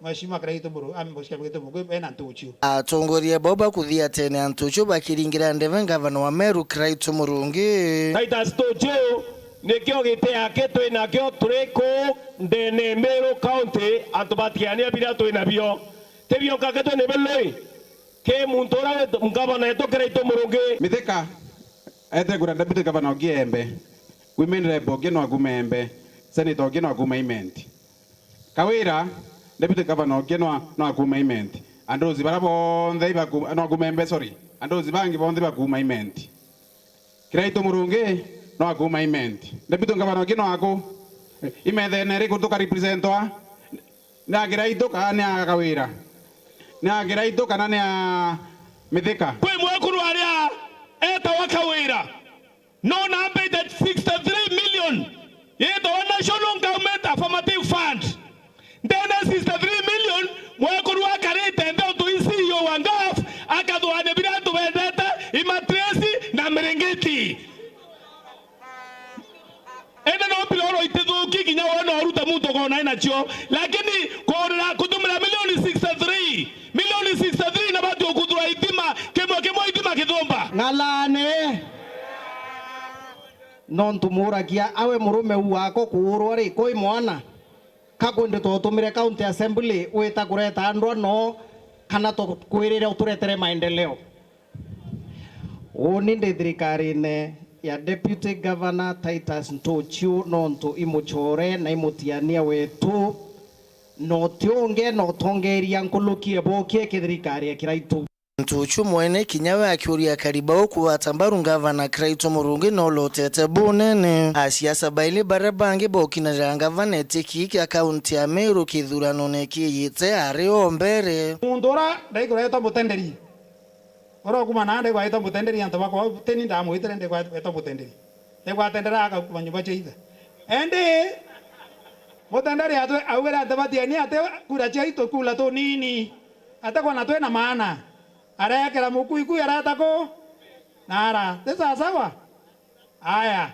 Mheshimiwa Kiraitu Muru, ami Mheshimiwa Kiraitu Muru, ena Ntuchu. Atongoria bau bakuthia tene Ntuchu bakiringira ndebe ngavana wa Meru Kiraitu Murungi. Titus Ntuchu, nikio giti yake twi nakio turi kuu ndene Meru County, antu ba Tigania biria twi nabio. Ti bionka ke twi nabio lui. Ki muntu uria wi ngavana wetu Kiraitu Murungi. Mithika, etegura deputy governor o Kiembe. Women rep o Kiembe no akuuma Embe. Senator o Kiembe no akuuma Imenti. Kawira, deputy governor o Kiembe no, no akuuma Imenti. Andozi bara bonthe ibaku-, no akuuma Embe, sorry. Andozi bangi bonthe bakuuma Imenti. Kiraitu Murungi no akuuma Imenti. Deputy governor o Kiembe no aku. Imethene iriku tuka representwa? Ni a Kiraitu kana ni a Kawira? Ni a Kiraitu kana ni a Mithika? Kwi mwekuru aria etawa Kawira, no nambite sixty-three million yetawa National Government Affirmative Fund. Ndene sixty-three million, mwekuru akarite nthi untu i C E O wa ngaf, akathugania biria antu bendete, imatresi na miringiti. Indi no piloro itithuki kinya we no urute muntu ukona enacio, lakini kurira kutumira milioni sixty-three, milioni sixty-three na batu ukuthura ithima, kimwe kimwe ithima kithumba. Ng'alane. Nontu muragia awe murume u wako kuurwa ri, kwi mwana? Ka kwindi twatumire county assembly wita kureta andwa no kana tukwirire uturetere maendeleo? Uuni ndi thirikarine ya Deputy Governor Titus Ntuchu nontu i mucore na i mutiania wetu, na uti ungi na utongeria nkuluki e bokie kithirikari e Kiraitu. Ntuchu mwene kinya we akiuria akari bau kugwata mbaru ngavana Kiraitu Murungi no lotete bunene. Asiasa baili baria bangi bokinarira ngavana etiki kia kaunti ya Meru kithuranone kiiyite ari o mbere. Muntu uria ndaikuretwa mutenderi. Uria ukuma na ndegwetwa mutenderi, antu bakwa teni ndamwitire ndegwetwa mutenderi. Ndegwatendera akakuma nyumba cia ithe. Endi mutenderi atwe augire ati batieni ati kura ciaitu kula tunini. Ati kwana twina maana. Arekera muku iku areta ku? Nara. Ti sawa sawa? Aya.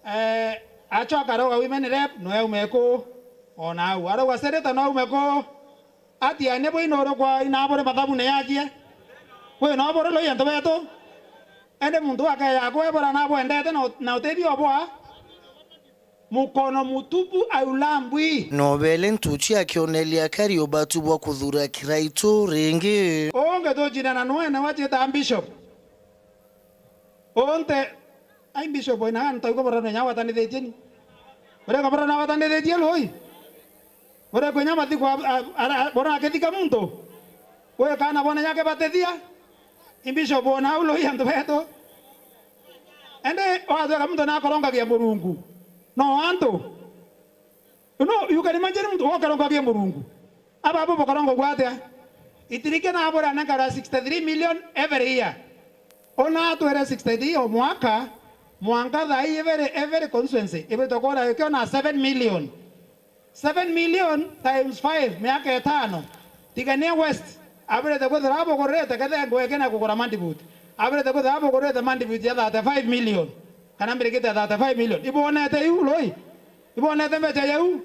Eh, acoka arauga women rep no aume ku? Ona au. Arauga senator no aume ku? Ati ane bwi nuru kwa ina buri mathabune yakie? Kwi no buri lui antu betu? Ende muntu akeya kwe bura na bwendete na ut-, na utethio bwa mukono mutupu aulambwi. Nobele Ntuchu akionelia akari ubatu bwa kuthura Kiraitu ringi. Ungi tucindana nwene wachita bishop. Unte, ai bishop ina antu iko bora nya watanithitie ni. Bora ka bora na watanithitie lui. Bora kwenya mathiku a, a, a, a, bora akithika muntu. Wewe kana bona yake batethia. I bishop ona au lui antu betu. Ende watweka muntu na akorongagia Murungu. No antu. No, you can imagine muntu okarongagia Murungu. Aba abo bokaronga gwa atia? Itirike na abura nengara sixty-three million every year. Ona atwere sixty-three o mwaka, mwanka thaa ii every, every constituency ibitwe kura ikio na seven million. Seven million times five, miaka itano. Tigania West, Abirite kwithira abugurite kethe ngweke na kugura mandibuti. Abirite kwithira abugurite mandibuti ya thirty-five million, kana mbirikite ya thirty-five million. Ibonete iu, Rui? Ibonete mbeca yau?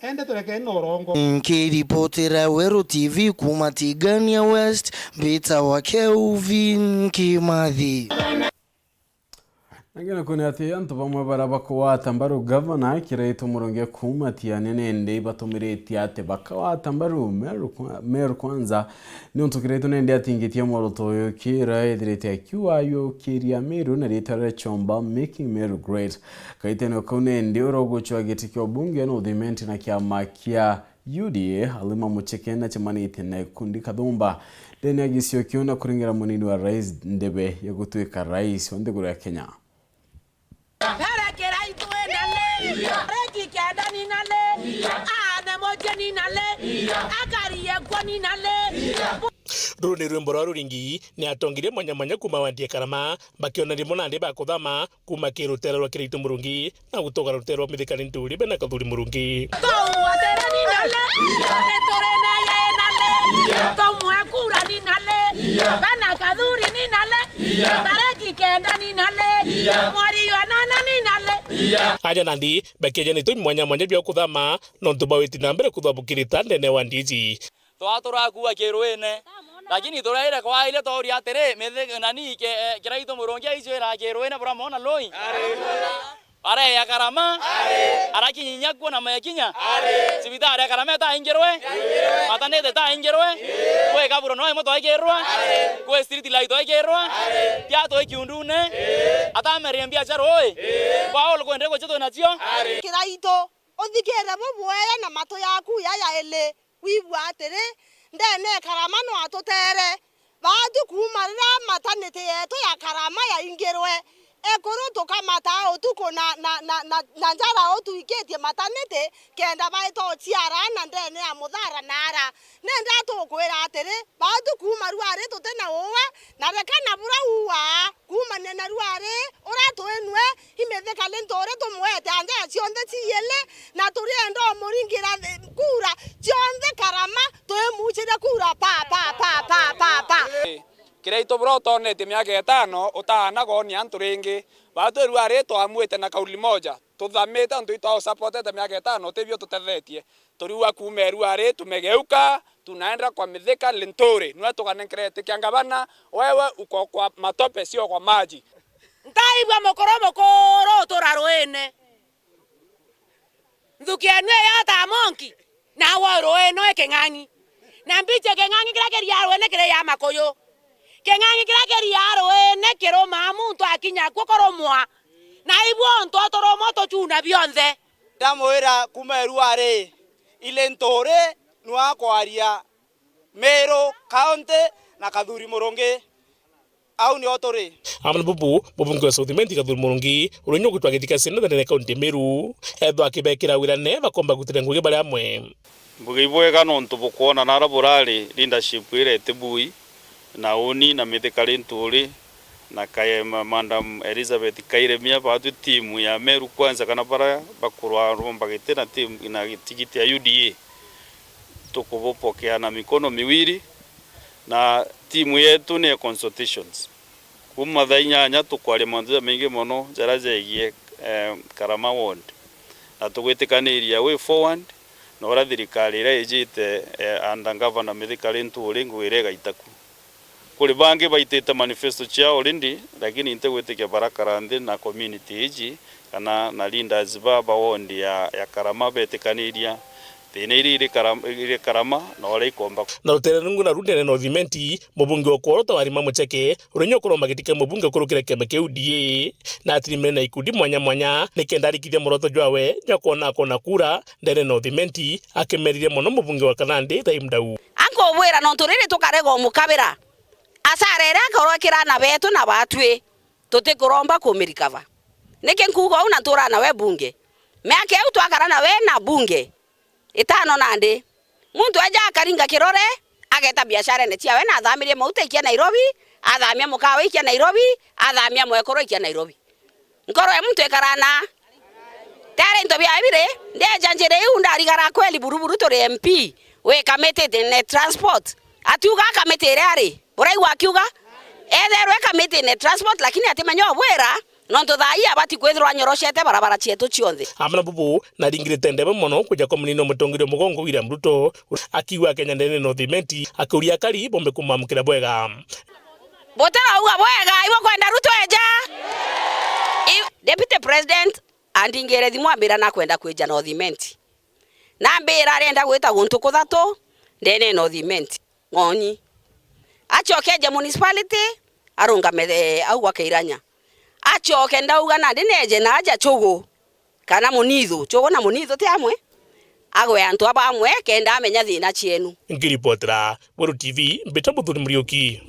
Ende turekeni na urongo. Nkiripotera Weru T V kuuma Tigania West, mbitawa Kelvin Kimathi. Na ngena kwona ati antu bamwe baria bakugwata mbaru gavana Kiraitu Murungi kuuma Tigania nindi batumiritie ati bakagwata mbaru Meru Kwa-, Meru Kwanza, niuntu Kiraitu nindi atingitie mworoto uyu kira ethirite akiuga ayukiria Meru na riitwa ria Chomba, making Meru great. Kaitene kau nindi uria ugucwa giti kia ubunge na uthimenti na kiama kia U D A, Halima Mucheke, na acemanitie na ikundi kathumba ndene ya gicio kiu na kuring'ira munini wa rais ndebe ya gutuika rais wa nthiguru ya Kenya. Mbere Kiraitu ina le, Reki kenda nina le, aane mucii nina le, akari ekwo nina le. Ruru ni rwimbo rwa ruringi ni atongeria mwanya mwanya kuuma wandi ya Karama, bakiona rimwe nandi bakuthama kuuma ki rutere rwa Kiraitu Murungi na gutoga rutere rwa Mithika Linturi bena Kathuri Murungi. Tumwatere nina le, nituri na ye na le, tumwe kura nina le, bena Kathuri nina le, tareki kenda nina le, mweri wa nana nina le. Aja nandi bakieja ni tumi mwanya mwanya bia kuthama nontu bawiti na mbere kuthabukirita ndene wa ndiji. Twa turakua kiruine. Lakini turaire kwaile twauria atiri, mithi-, nani, ke-, eh, Kiraitu Murungi aicwira kiruine buramwona Rui? Areya Karama. Arakinyinya kuo na mekinya. Cibitari ya Karama etaingirwe. Matanite etaingirwe. Kwi kaburo no imwe twaikirwa. Kwi street light twaikirwa. Tia twi kiundune. Atamerie mbiacara ui. Kwa ulu kwende gucio twinacio. Kiraitu, uthikire bubwega na matu yaku ya yaili. Wigua atiri, ndene e Karama no atutere. Baatu kuuma riria mataniti yeetu ya Karama yaingirwe, ekuru tukamata utuku na, na, na, na, na njara utwikitie mataniti, kenda baita uciara aana ndene ya muthara na ara. Nenda tukwira atiri, baatu kuuma ruari tuti na uua, na reka na bura uaa, kuumania na ruari, uria twinwe, imithika ni ntuuri tumwete anja cionthe ciili, na turienda umuringira thi-, kura cionthe Karama, twimucirie kura pa, pa, pa. Kiraitu bura utonetie miaka itano, utaana gonia antu ringi. Baatu ruari twamwite na kauli moja, tuthamite antu itwausapotete miaka itano, tibio tutethetie. Turiua kuuma ruari, tumegeuka, tunaenda kwa Mithika Linturi. Nwe tukanenkere iti kia ngavana, wewe uko kwa matope, sio kwa maji. Ntaigua mukuru mukuru utura ruine. Nthuki yenu iyata monki, nawe ruine wi king'ang'i. Na mbiche king'ang'i kiria kiria ruine kiri ya makuyu. King'ang'i kiria kiria ruine kirumaa muntu akinya kuo kurumwa. Na ibwo untu turumwa tuchuna bionthe. Ndamwira kuuma ruari, Linturi nwa kwaria Meru County na Kathuri Murungi. Au nio turi. Amwe na bubu, mubunge wa South Imenti Kathuri Murungi, uria nyugutwa giti kia Senate ndene kaunti Meru, ethwa akibekira wira ne bakomba gutire ngugi bari amwe. Mbuge ibwega nontu bukwona nara burari leadership iria iti bui, na uni na Mithika Linturi, na kaye ma-, Madam Elizabeth Kairemia, baatwi timu ya Meru Kwanza, kana bara bakurwa rumba giti na timu na tigiti ya U D A. Tukubupokea na mikono miwili, na timu yetu ni ya consultations. Kuuma thaa inyanya tukwaria mantu jamaingi mono jaria jegie, eh, Karama Ward, na tugwitikaniria way forward na uria thirikari iria ijite, eh, under Governor Mithika Linturi ngugi iria igaita ku. Kuri bangi baitite manifesto ciao already, lakini ntigwitikia barakara nthi na community iji kana na leaders ba, ba ward ya, ya Karama betikaniria thina iria iri Karama, iri Karama na uria ikomba. Na rutere rungu na rundene na uthimenti, mubunge wa Kworota Halima Mucheke, uria nyo kuromba giti kia mubunge kurukira kiama kia U D A, na atirimene na ikundi mwanya mwanya, nikenda arikithia muroto jwawe jwa kwona akona kura ndene na uthimenti, akimeririe mono mubunge wa Kanandi Ibrahim Dau. Ankubwira nontu riri tukarega umukabira. Asara iria akorwa ikira aana betu na baatwi, tutikuromba kumirikava. Niki nkuuga uu na nturaa nawe bunge? Miaka iu twakara nawe na bunge itano nandi. Muntu eja akaringa kirore, ageta biasharene ciawe na athamirie mauta ikia Nairobi, athamia mukawa ikia Nairobi, athamia mwekuru ikia Nairobi. Nkoro ya muntu ikaraa na. Tera into bia biri, ndeja njira iu ndarigara kweli buruburu turi M P, wi committed ne transport. Atiuga kamiti iria ari, buraigua akiuga etherwe kamitine transport, lakini atimenya obwira, nontu thaa ii abati kwithirwa anyoroshete barabara cietu cionthe. Amwe na bubu naringirite ndebe mono kwija kwa munini wa mutongeria mugongo William Ruto, akiuga Kenya ndene North Imenti, akiuria akari bombe kumamukira bwega. Butirauga bwega, ibukwenda Ruto eja? I-, Deputy President andingire thimu ambira nakwenda kwija North Imenti. Nambira arenda gwita guntu kuthatu ndene North Imenti, Ng'onyi. Acoke eje municipality, arungame, eh, au gwa Keiranya. Acoke ndauga nandi neje naja Chugu, kana Munithu, Chugu na Munithu ti amwe? Agwe antu aba amwe, kenda amenya thina cienu. Nkiripotera Weru T V, mbita Muthuri Muriuki.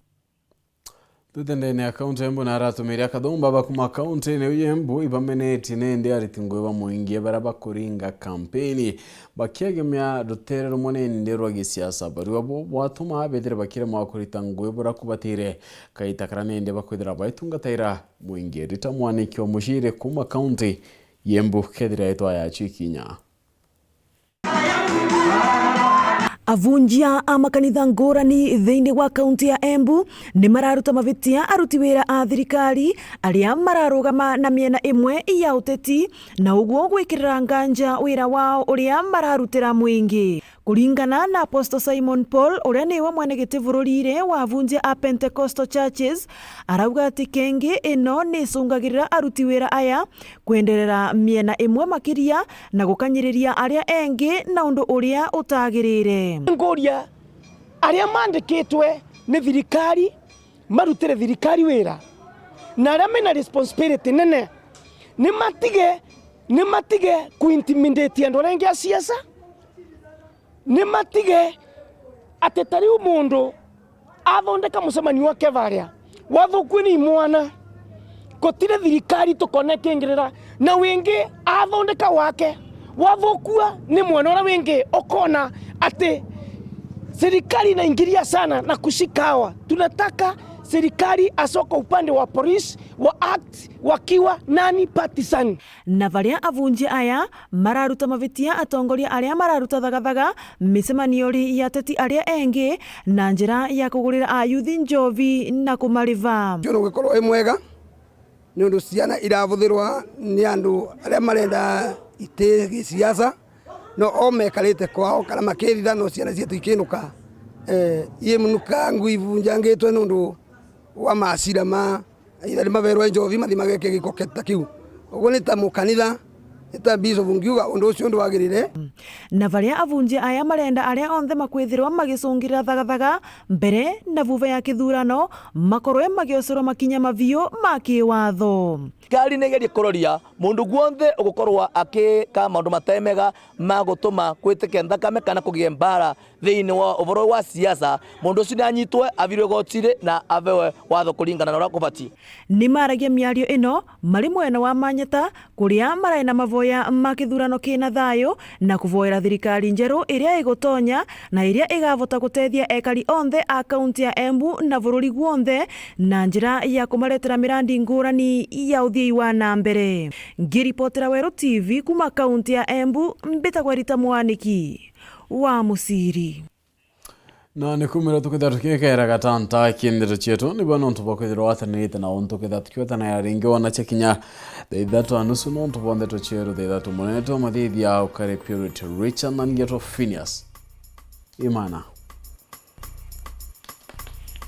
Twite ndene ya kaunti ya Embu, na aratumiria kathumba ba kuma kaunti-ini iu ya Embu ibamenetie nindi ariti ngugi ba muingi baria bakuringa kampeni bakiegemia rutere rumwe nindi rwa gisiasa. Barua buu bwatuma bethire bakiremwa kurita ngugi buria kubatire kaita karia nindi bakwithira baitungataira muingi. Rita Mwaniki wa Muciri kuma kaunti ya Embu kethira itwa yacu ikinya. Avunjia a makanitha ngurani thiini wa kaunti ya Embu ni mararuta mavitia aruti wira a thirikari aria mararugama na miena imwe ya uteti, na uguo gwikirira nganja wira wao uria mararutira mwingi. Kuringana na Apostle Simon Paul, uria niwe mwene giti bururi-ri wa avunjia a Pentecostal Churches, arauga ati kengi ino ni icungagirira aruti wira aya kwenderera miena imwe makiria na gukanyiriria aria engi na undu uria utagirire. Nguria aria mandikitwe ni thirikari marutire thirikari wira, na aria mena responsibility nene, ni matige, ni matige kuintimidate andu aria engi a siasa, ni matige ati ta riu mundu athondeka mucemanio wake varia, wathukue ni imwana, gutiri thirikari tukona ikingirira, na wingi athondeka wake, wathukua ni mwena uria wingi, ukona ati serikali inaingilia sana na kushika hawa. Tunataka serikali asoka upande wa police, wa act wakiwa nani partisan. Na varia avunjia aya mararuta mavitia atongoria aria mararuta thagathaga micemanio ri ya ateti aria engi na njira ya kugurira ayuthi njovi na kumariva. Ucio ni ugikorwo wi mwega, ni undu ciana irabuthirwa ni andu aria marenda iti gisiasa, no o mekarite kwao kana makithitha, no ciana cietu ikinuka, eh, imunuka ngui ibunjangitwe ni undu wa macira ma Either ni maberwa njobi, mathi mageke giko ta kiu. Uguo ni ta mukanitha, ni ta bishop ngiuga undu ucio ndwagirire. Na varia avunjia aya marenda aria onthe makwithirwa magicungirira thagathaga mbere na vuva ya kithurano, makorwe magiocerwa makinya maviu ma kiwatho. Thirikari ni igerie kuroria mundu guonthe ugukorwa akika maundu matemega ma gutuma kwitike nthakame kana kugie mbara thiini wa uvoro wa siasa, mundu ucio ni anyitwe, avirwe igotiri na avewe watho kuringana na uria kubati. Ni maragia miario ino mari mwena wa Manyata, kuria marai na mavoya ma kithurano kina thayu na kuvoera thirikari njeru iria igutonya na iria igavota gutethia ekari onthe a kaunti ya Embu na bururi guonthe na njira ya kumaretera mirandi ngurani ya uthiei wa na mbere. Ngiripotera Weru T V kuma kaunti ya Embu, mbitagwa Rita Mwaniki wa Muciri. Na ni kumira tukithira tukikera gatanta ki ndeto cietu, nibo nontu bwa kwithirwa watanirite na untu tukithira tukiwetanira ringi wona cia kinya thaa ithatu na nusu, nontu bwa ndeto cieru thaa ithatu. Munene twa mathithia ukare Purity Richard na Ngeto Phineas Imana.